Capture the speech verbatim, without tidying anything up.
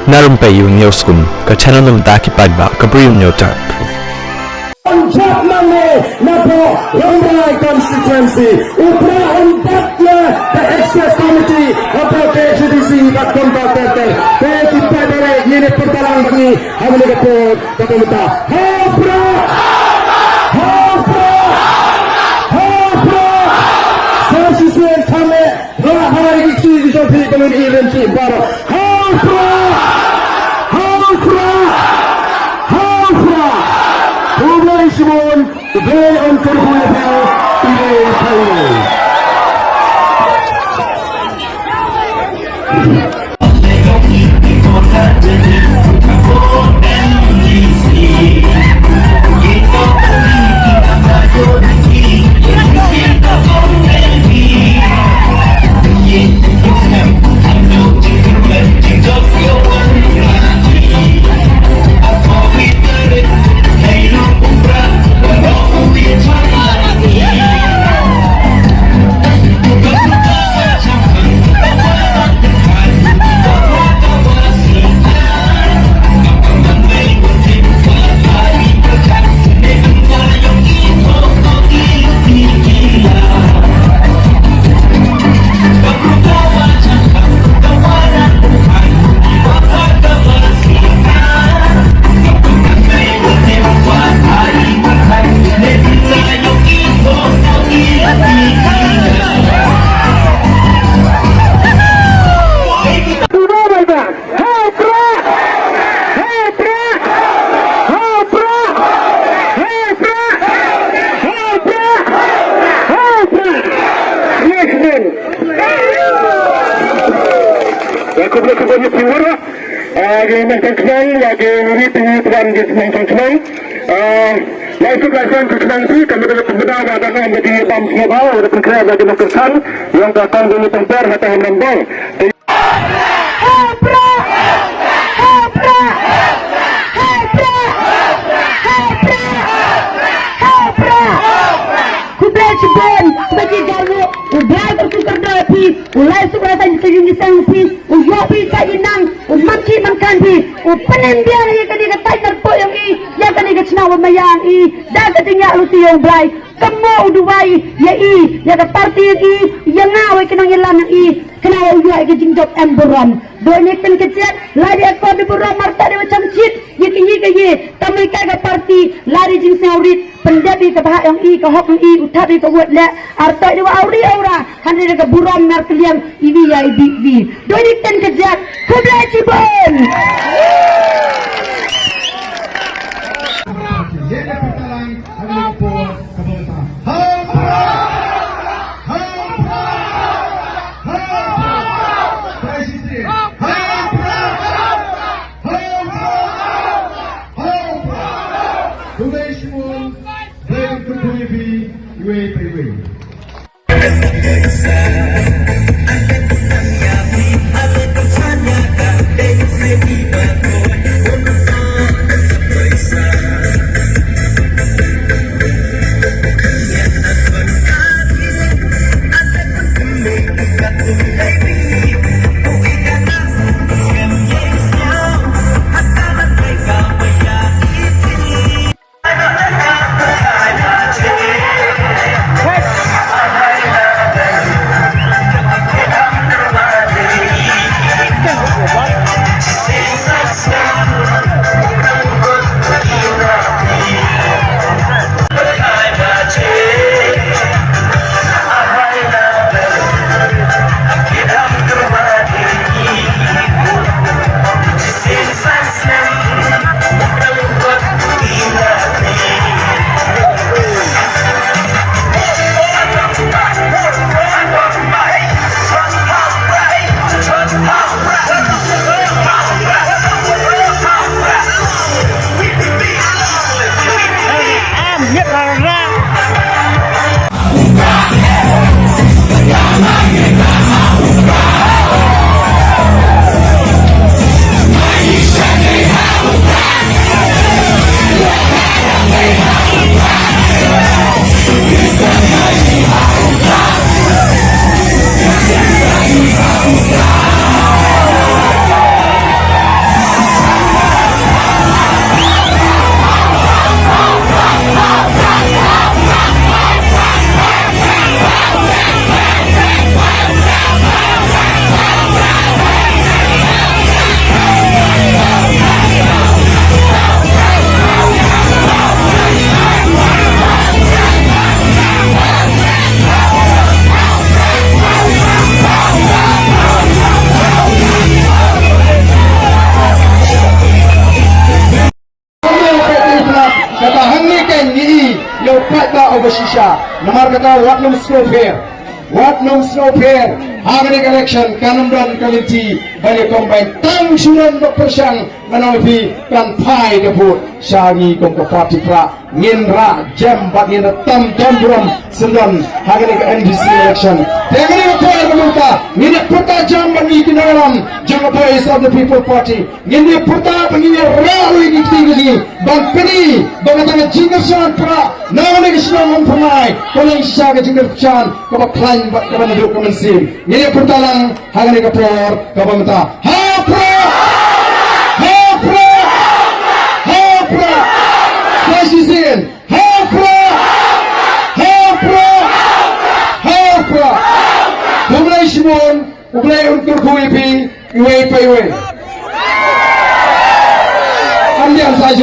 Na rympei ïa u Newsroom, ka channel na bynta ki paidbah ka Bri u Hynñiewtrep. Jop nangne na poh Rambrai constituency, u Prah un dap ïa ka access committee hapoh K H A D C bad kumta ter ter. Te ki paidbah, ngin ïa pyrta lang bad ngi ha kane ka por. Ka kata, ha u Prah! Ha u Prah! Ha u Prah! Sa shisien tang eh, la ha ri ki ki jong phi ba ngin ïa rim ki baroh. Ha u Prah! Ha u Prah! Ha u Prah! Khublei shibun, U Blei un kyrkhu ïa phi, iwei pa iwei. Yes, man. Ïa, khublei shibun ïa phi baroh. Ah, ïa ki nongshong shnong, ïa ki ri, ki ri, ki ri, ki nongshong shnong. Ah, lai suk lai song ki nongshong shnong, ka mut ka mut ba da ngam da ki bam sngewbha, da pynkhreh da ki nongkyrshan, ïa ka tang da ki pynper, ha tang ha Nambong. Hei Prah! Hei Prah! Hei Prah! Hei Prah! Hei Prah! Khublei shibun, khublei shibun, u Blei kyrkhu kyrdoh ïa phi, u lai suk lai saiñ ïa phi, u ïoh phi ka jingnang, u man ki man kan phi, u pynim biang ïa kane ka taiñ kyrpad jong i, ïa kane ka chnong ba maya jong i, da ka jingïaid lynti jong u Blei, kumno u duwai ïa i, ïa ka party jong i, ïa nga wei ki nongïalam jong i, khnang ba u ïoh ïa ka jingjop em burom. Dei ne ken ka jied, lada ïa ka burom marta dei ba cham chit, ïa ka ïa ka ïa, tang ïa ka party, lada jingsngewrit, pyndep ïa ka bhah jong i, ka hok jong i, u thap ïa ka vote leh, artoi dei ba awri awra, hynrei da ka burom markylliang, iwi ïa iwi iwi. Dei ne ken ka jied, khublei shibun. Kata hangne kan ngi i ïa u paidbah uba shisha. Namar kata wat nym sngewpher. Wat nym sngewpher. Ha kane ka election kan ym don ka lynti ban ïa combine. Tang shu don ba pyrshang ngan ong ïa phi kan phai ka vote sha ngi kum ka party pra. Ngin rah jem bad ngin tam dom burom syndon ha kane ka M D C election. Te ha kane ka por ka mynta ngin ïa pyrta jem bad ngi ki nongïalam jong ka Voice of the People Party. Ngin ïa pyrta ba ngin ïa rah ïa ki kti ki jong ngi ban pyni ba kata ka jingkyrshan pra na kane ka shnong Umphyrnai ka long shisha ka jingkyrshan kaba khlaiñ bad kaba naduh ka mynsiem. Ngin ïa pyrta lang ha kane ka por kaba mynta. Ha pra! Ha pra! Ha pra! Sa shisien. Ha pra! Ha pra! Ha pra! Khublei shibun, U Blei un kyrkhu ïa phi iwei pa iwei. Am dei sa